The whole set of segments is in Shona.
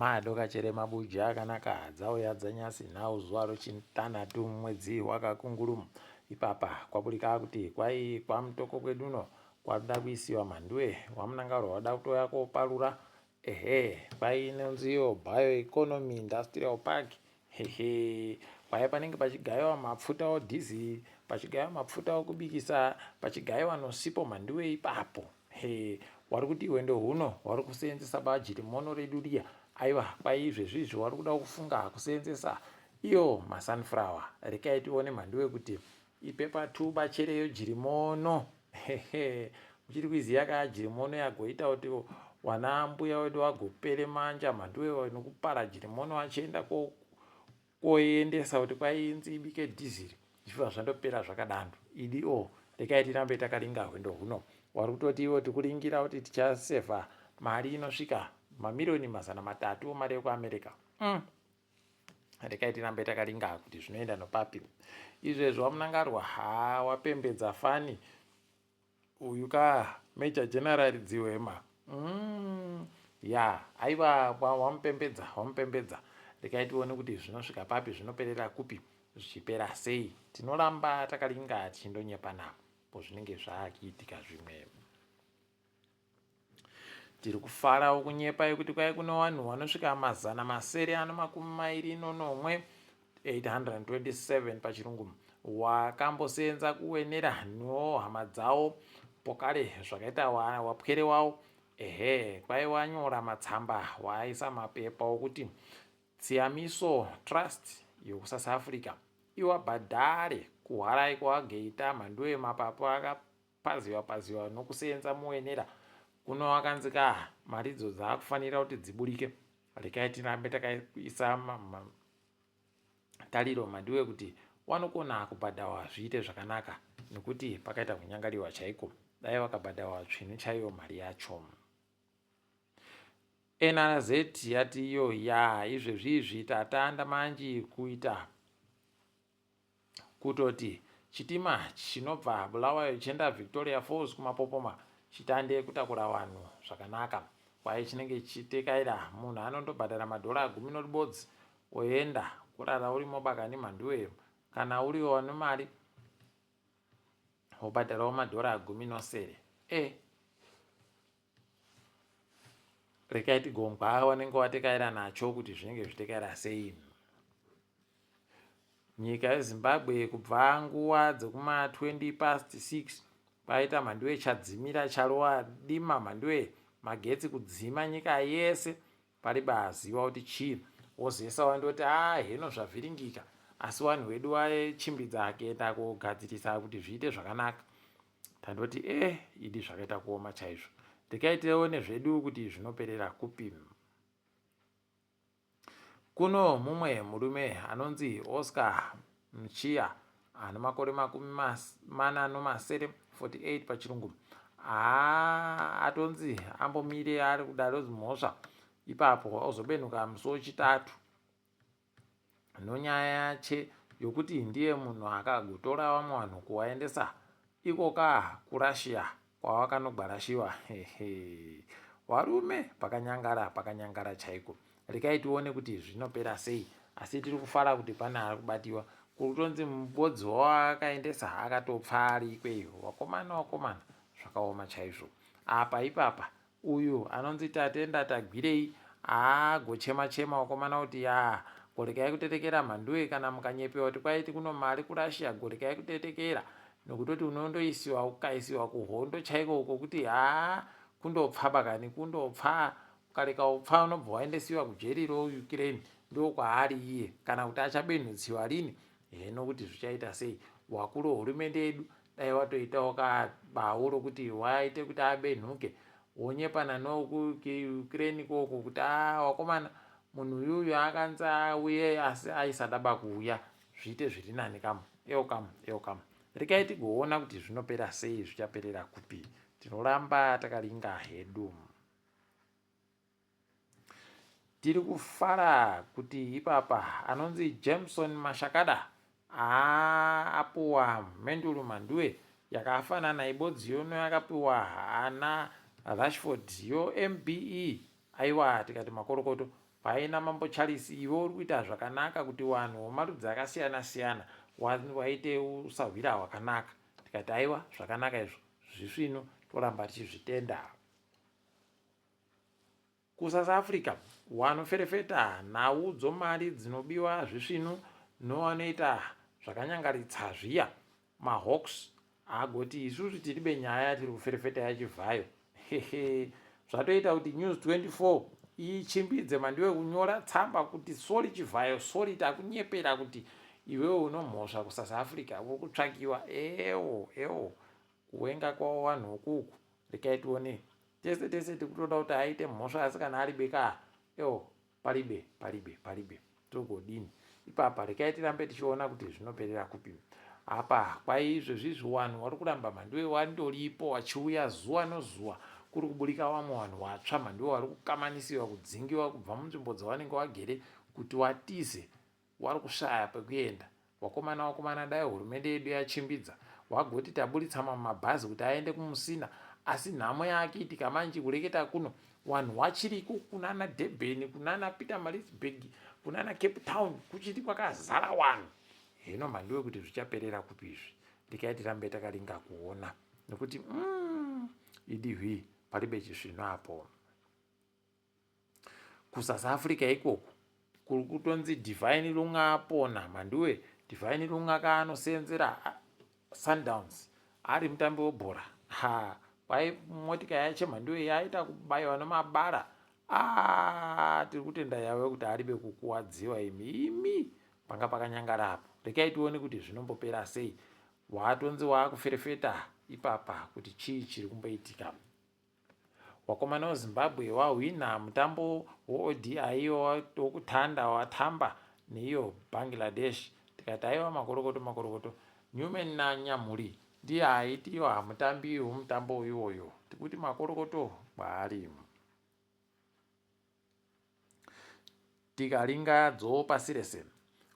Madoka chere mabuja akanaka dzauya dzanyasi nhau zuva rochitanhatu mwedzi wakakunguru ipapa kwaburika kuti kwai kwamutoko kweduno kwakuda kuisiwa mhanduwe wamunangarwa wada kutouya koparura ehe kwai inonzi iyo bio economy industrial park hehe kwai panenge pachigayiwa mapfuta odhiziri pachigayiwa mapfuta okubikisa pachigayiwa nosipo mhanduwe ipapo He, wari kuti hwendo huno wari kuseenzesa bajirimono redu riya aiwa kwai izvezvi izvi wari kuda kufunga kuseenzesa iyo masunflower rekai tione mhanduwe kuti ipepa tuba chereyo jirimono hehe muchiri kuiziya ka jirimono yagoita kuti wana mbuya wedu wagopere manja mhanduwe nokupara jirimono achienda ko koendesa kuti kwainzi ibike dhiziri zvichibva zvandopera zvakadando idi o rekai tirambe takaringa hwendo huno wari kutoti ivo tikuringira kuti tichasevha mari inosvika mamiriyoni 300 mari yekuamerica mm. rekai tirambe takaringa kuti zvinoenda nopapi izvezvi wamunangarwa ha wapembedza fani Uyu ka Major General Dzihwema. Mm, ya aiwa wamupembedza wamupembedza. Rekai tione kuti zvinosvika papi zvinoperera kupi zvichipera sei. Tinoramba takaringa tichindonyepana po zvinenge zvakiitika zvimwe. Tiri kufarawo kunyepa yekuti kwai kune vanhu vanosvika 727 827 pachirungu wakambosenza kuwenera no hama dzawo pokare zvakaita wapwere wawo ehe kwai wanyora matsamba waaisa mapepa okuti Tsiyamiso Trust yokuSouth Africa iwabhadhare kuhwarai kwawageita mhanduwe mapapu aka Paziva paziva nokuseenza muwenera kuno wakanzi ka mari idzo dzakufanira kuti dziburike rekai tirambe takaisa tariro madiwe kuti wanokona kubhadhawa zviite zvakanaka nekuti pakaita kunyangariwa chaiko dai vakabhadhawa tsvinu chaiyo mari yacho. NRZ yati iyo ya izvezvi izvi tatanda manji kuita Kutoti chitima chinobva Bulawayo chichienda Victoria Falls kuMapopoma chitande kutakura vanhu zvakanaka. Kwaye chinenge chichitekaira munhu anondobhadhara madhora gumi noribodzi oenda kurara urimo bakani mhanduwe kana uriwo wane mari wobhadharawo madhora gumi nosere e rekai tigongwa wanenge watekaira nacho kuti zvinenge zvichitekaira sei Nyika yeZimbabwe kubva nguva dzekuma 20 past 6 kwaita mhanduwe chadzimira charowa dima mhanduwe magetsi kudzima nyika yese paribe aziva kuti chii wozesa wandoti a ah, heno zvavhiringika asi vanhu vedu vachimbidza kuenda kogadzirisa kuti zviite zvakanaka tandoti e eh, idi zvakaita kuoma chaizvo tikaitewo nezvedu kuti zvinoperera kupi Kuno mumwe murume anonzi Oscar Mchiya ane makore 47, 48 pachirungu, haa atonzi ambomire ari kudaro mhosva ipapo ozobenhuka musi wechitatu nonyaya yache yokuti ndiye munhu akagotora vamwe vanhu kuvaendesa ikoka kurussia kwawakanogwarashiwa hehe warume pakanyangara pakanyangara chaiko rekai tione kuti zvinopera sei asi tiri kufara kuti pane ari kubatiwa kutonzi mubodzi wawakaendesa akatopfa ari ikweyo wakomana wakomana zvakaoma chaizvo apa ipapa Uyu anonzi Tatenda Tagwirei aagochema chema wakomana kuti yaa gorekai kutetekera mhanduwe kana mukanyepewa kuti kwaiti kuno mari kuRussia gorekai kutetekera nokutoti unondoisiwa ukaisiwa kuhondo chaiko uko kuti haa kundopfa kani kundopfa ukareka upfa unobva waendesiwa kujeri roUkraine ndokwaari iye kana kuti achabenhutsiwa rini heno kuti zvichaita sei wakuru hurumende yedu dai watoitawo kabau rokuti waite kuti abenhuke wonyepana nokuukraine ikoko kuti a wakomana munhu uyuyu akanzi auye asi aisada bakuuya zviite zviri nani kamu eo kamu eo kamu rekai tigoona kuti zvinopera sei zvichaperera kupi tinoramba takaringa hedu Tiri kufara kuti ipapa anonzi Jameson Mashakada haa apuwa menduru mhanduwe yakafanana ibodzi yono yakapiwa ana Rashford yo MBE aiwa tikati makorokoto. Paina Mambo Charles iwe uri kuita zvakanaka kuti wanhu wemarudzi akasiyana siyana waite usahwira hwakanaka. Tikati aiwa zvakanaka izvo zvisvinu toramba tichizvitenda. KuSouth Africa wanoferefeta nhau dzomari dzinobiwa zvisvinu nowanoita zvakanyangaritsa zviya maHawks agoti isusu tiribe nyaya yatiri kuferefeta yaChivhayo. Hehe zvatoita kuti News 24 ichimbidze mandiwe kunyora tsamba kuti sorry Chivhayo sorry takunyepera kuti iwewe unomhosva kuSouth Africa uri kutsvakiwa ewo ewo kuwenga kwavo vanhu ukuku rekai tione tese tese tikutoda kuti aite mhosva asi kana aribe ka ewo paribe paribe paribe togodini ipapa rekai tirambe tichiona kuti zvinoperera kupi apa kwai izvezvizvi wanhu wari kuramba mhanduwe wandoripo wachiuya zuva nozuva kuri kuburika wamwe wanhu watsva mhanduwe wari kukamanisiwa kudzingiwa kubva munzvimbo dzawanenge wagere kuti watize Wari kushaya pekuenda. Wakomana wakomana dai hurumende yedu yachimbidza wagoti taburitsa mamwe mabhazi kuti aende kuMusina asi nhamo yaakiitika manji kureketa kuno wanhu wachiriko kunana Durban kunana Pietermaritzburg kunana Cape Town kuchiri kwakazara wanhu hino mhandiwe kuti zvichaperera kupi izvi ndikai tirambe takaringa kuona nekuti mm, idi hwii paribe chisvinu apo. KuSouth Africa ikoko kuri kutonzi Divine Lunga apona mhanduwe. Divine Lunga kaanoseenzera Sundowns ari mutambi webhora. Ha, kwai motika yache mhanduwe yaita kubaiwa nemabara. Ah, tiri kutenda yave kuti aribe kukuwadziwa imi imi panga pakanyangara apo. Rekai tione kuti zvinombopera sei. Watonzi waakuferefeta ipapa kuti chii chiri kumboitika. Wakomana weZimbabwe wahwina mutambo weODI wokutanda watamba neiyo Bangladesh. Tikati aiwa makorokoto makorokoto. Newman naNyamhuri ndiye aitiwa mutambi wemutambo iwoyo. Tikuti makorokoto kwaari. Tikaringa dzoo pasi rese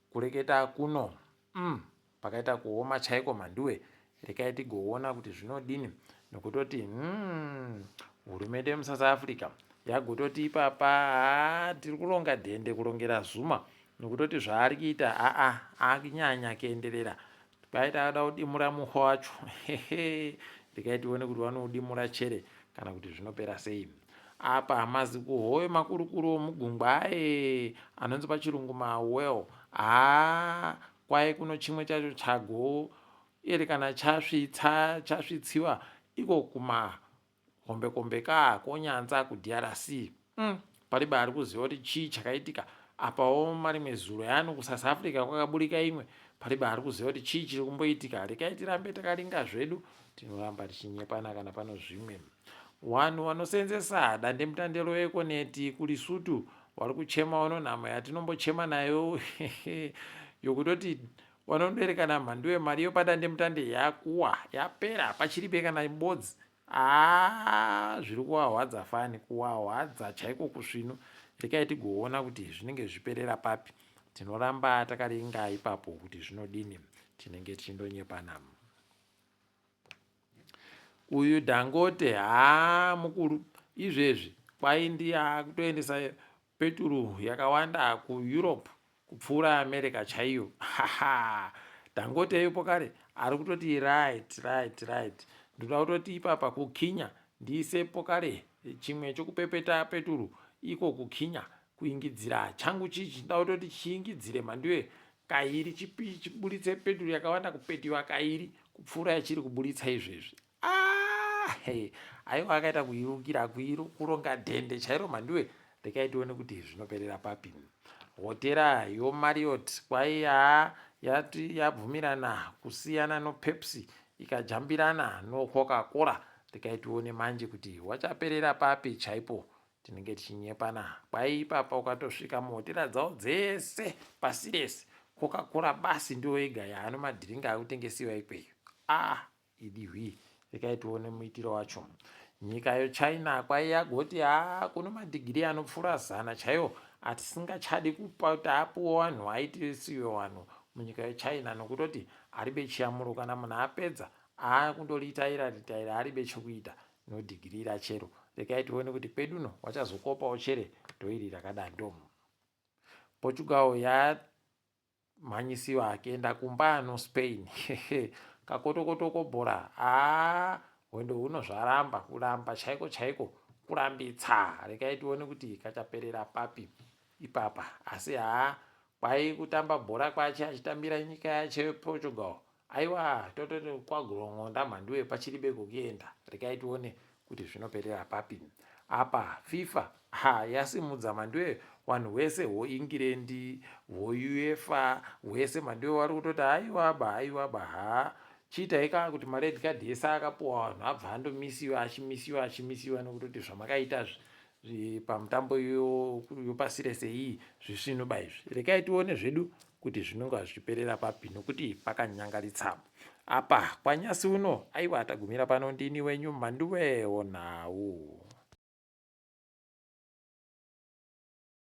kureketa kuno umm pakaita kuoma chaiko mhanduwe rekai tigoona kuti zvinodini nokutoti umm hurumende yemuSouth Africa yagototi ipapa haa tiri kuronga dhende kurongera Zuma nokutoti zvaari kuita aa akunyanya kuenderera Kwaita ada kudimura muhwa wacho hehe regai tione kuti vanoudimura chere kana kuti zvinopera sei. Apa mazikuhoyo makurukuru omugungwa aye anonzi pachirungu ma well haa kwai kuno chimwe chacho chago ere kana chasvitsa chasvitsiwa iko kuma Hombekombe kaa konyanza kuDRC umm paribe ari kuziva kuti chii chakaitika apawo marimwe zuro yanu kuSouth Africa kwakaburika imwe paribe ari kuziva kuti chii chiri kumboitika rekai tirambe takaringa zvedu tinoramba tichinyepana kana pano zvimwe wanhu wanosenzesa dandemutande roEconet kuLesotho wari kuchema wano nhamo yatinombochema nayo yokutoti wanondoerekana mhanduwe mari yopadandemutande yakuwa yapera pachiribe kana bodzi Haa zviri kuwahwadza fani kuwahwadza chaiko kusvinu rekai tigoona kuti zvinenge zviperera papi tinoramba takaringa ipapo kuti zvinodini tinenge tichindonyepana uyu Dangote haa mukuru izvezvi kwaindi akutoendesa peturu yakawanda kuEurope kupfuura America chaiyo haha Dangote yupo kare ari kutoti right right right ndoda kutoti ipapa kukinya ndiisepo kare chimwe chokupepeta peturu iko kukinya kuingidzira changu chichi ndoda kutoti chiingidzire mhanduwe kairi chiburitse peturu yakawanda kupetiwa kairi kupfuura yachiri kuburitsa izvezvi Ah, hey. Aiwa akaita kuirukira kuronga dhende chairo mhanduwe rekai tione kuti zvinoperera papi. Hotera yoMarriott kwaiya yati yabvumirana kusiyana noPepsi ikajambirana noCoca-Cola. Rekai tione manje kuti wachaperera papi chaipo. Tinenge tichinyepana kwai ipapa ukatosvika muhotera dzavo dzese pasi rese Coca-Cola basi ndiyo yega yaano madhiringi akutengesiwa ikweyo. Ah, Idi hwii rekai tione muitiro wacho. Nyika yoChina kwaiyagoti haa kuno madhigiri anopfuura zana chaiwo atisingachadi kupa kuti apuwe wanhu aitisiwe wanhu munyika yoChina nokutoti aribe chiyamuro kana munhu apedza aakundoritaira ritaira aribe chokuita nodhigiri rachero. Rekai tione kuti kweduno wachazokopawo chere dhoiri rakadando. Portugal yamhanyisiwa kuenda kumba noSpain. Kakotokotoko bhora haa hwendo huno zvaramba kuramba chaiko chaiko kurambitsa. Regai tione kuti kachaperera papi ipapa. Asi haa kwai kutamba bhora kwache achitambira nyika yache yePortugal. Aiwa tototi kwaGorongonda mhanduwe pachiribe kwekuenda. Regai tione kuti zvinoperera papi. Apa FIFA ha yasimudza mhanduwe vanhu vese hwoIngirendi, hwoUEFA hwese mhanduwe vari kutoti haiwaba haiwaba ha chiitai ka kuti mared card ese akapuwa vanhu abva andomisiwa achimisiwa achimisiwa nekutoti zvamakaita pamutambo yopasi rese iyi zvisvinuba izvi. Regai tione zvedu kuti zvinonga zvichiperera papi nokuti pakanyangaritsa apa kwanyasi uno. Aiwa tagumira pano, ndini wenyu Mhanduwe Wonhau.